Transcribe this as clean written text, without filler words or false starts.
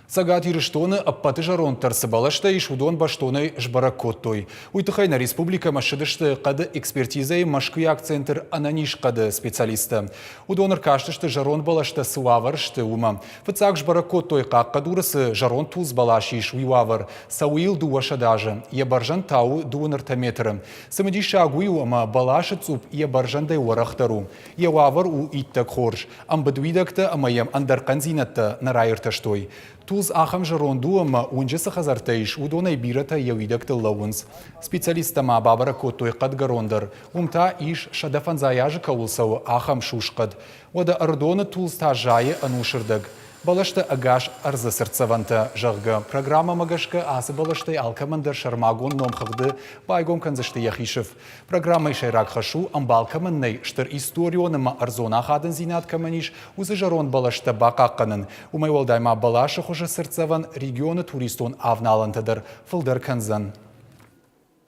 Цӕгат Ирыстоны ӕппӕты зӕронддӕр цы бӕлӕстӕ ис, уыдон бӕстонӕй сбӕрӕг кодтой. Уый тыххӕй нӕ республикӕмӕ ссыдысты хъӕды экспертизӕйы Мӕскуыйаг центр ӕнӕниз хъӕды специалисттӕ. Уыдон ӕркастысты зӕронд бӕлӕстӕ цы уавӕр сты, уымӕ. Фыццаг сбӕрӕг кодтой Хъахъхъӕдуры цы зӕронд тулдз бӕлас ис, уый уавӕр. Цӕуы йыл 200 азы. Йӕ бӕрзӕнд та у 23 метры. Цымыдисаг уый у, ӕмӕ бӕласы цъупп йӕ бӕрзӕндӕй уӕрӕхдӕр у. Йӕ уавӕр у иттӕг хорз. Ӕмбыд уидӕгтӕ ӕмӕ йӕм ӕндӕр хъӕндзинӕдтӕ нӕ раиртӕстой. Тулдз ахӕм зӕронд у ӕмӕ уынджы цы хӕдзӕрттӕ ис, уыдонӕй бирӕтӕ йӕ уидӕгтыл лӕууынц. Специалисттӕ ма бабӕрӕг кодтой хъӕдгӕрон дӕр. Уым та ис, 150 азы кӕуыл цӕуы, ахӕм сусхъӕд. Уӕдӕ Ӕрыдоны тулдз та зайы ӕнусырдӕг. Бӕлӕстӕ ӕгас ӕрдзы цыртдзӕвӕнтӕ, зӕгъгӕ, программӕмӕ гӕсгӕ ацы бӕлӕстӕй алкӕмӕн дӕр сӕрмагонд номхыгъды байгом кӕндзысты йӕхи сыф. Программӕйы сӕйраг хӕс у, ӕмбал кӕмӕн нӕй, стыр историон ӕмӕ ӕрдзон ахадындзинад кӕмӕн ис, уыцы зӕронд бӕлӕстӕ бахъахъхъӕнын. Уымӕй уӕлдай ма бӕласы хуызы цыртдзӕвӕн регионы туристон авналӕнтӕ дӕр фылдӕр кӕндзӕн.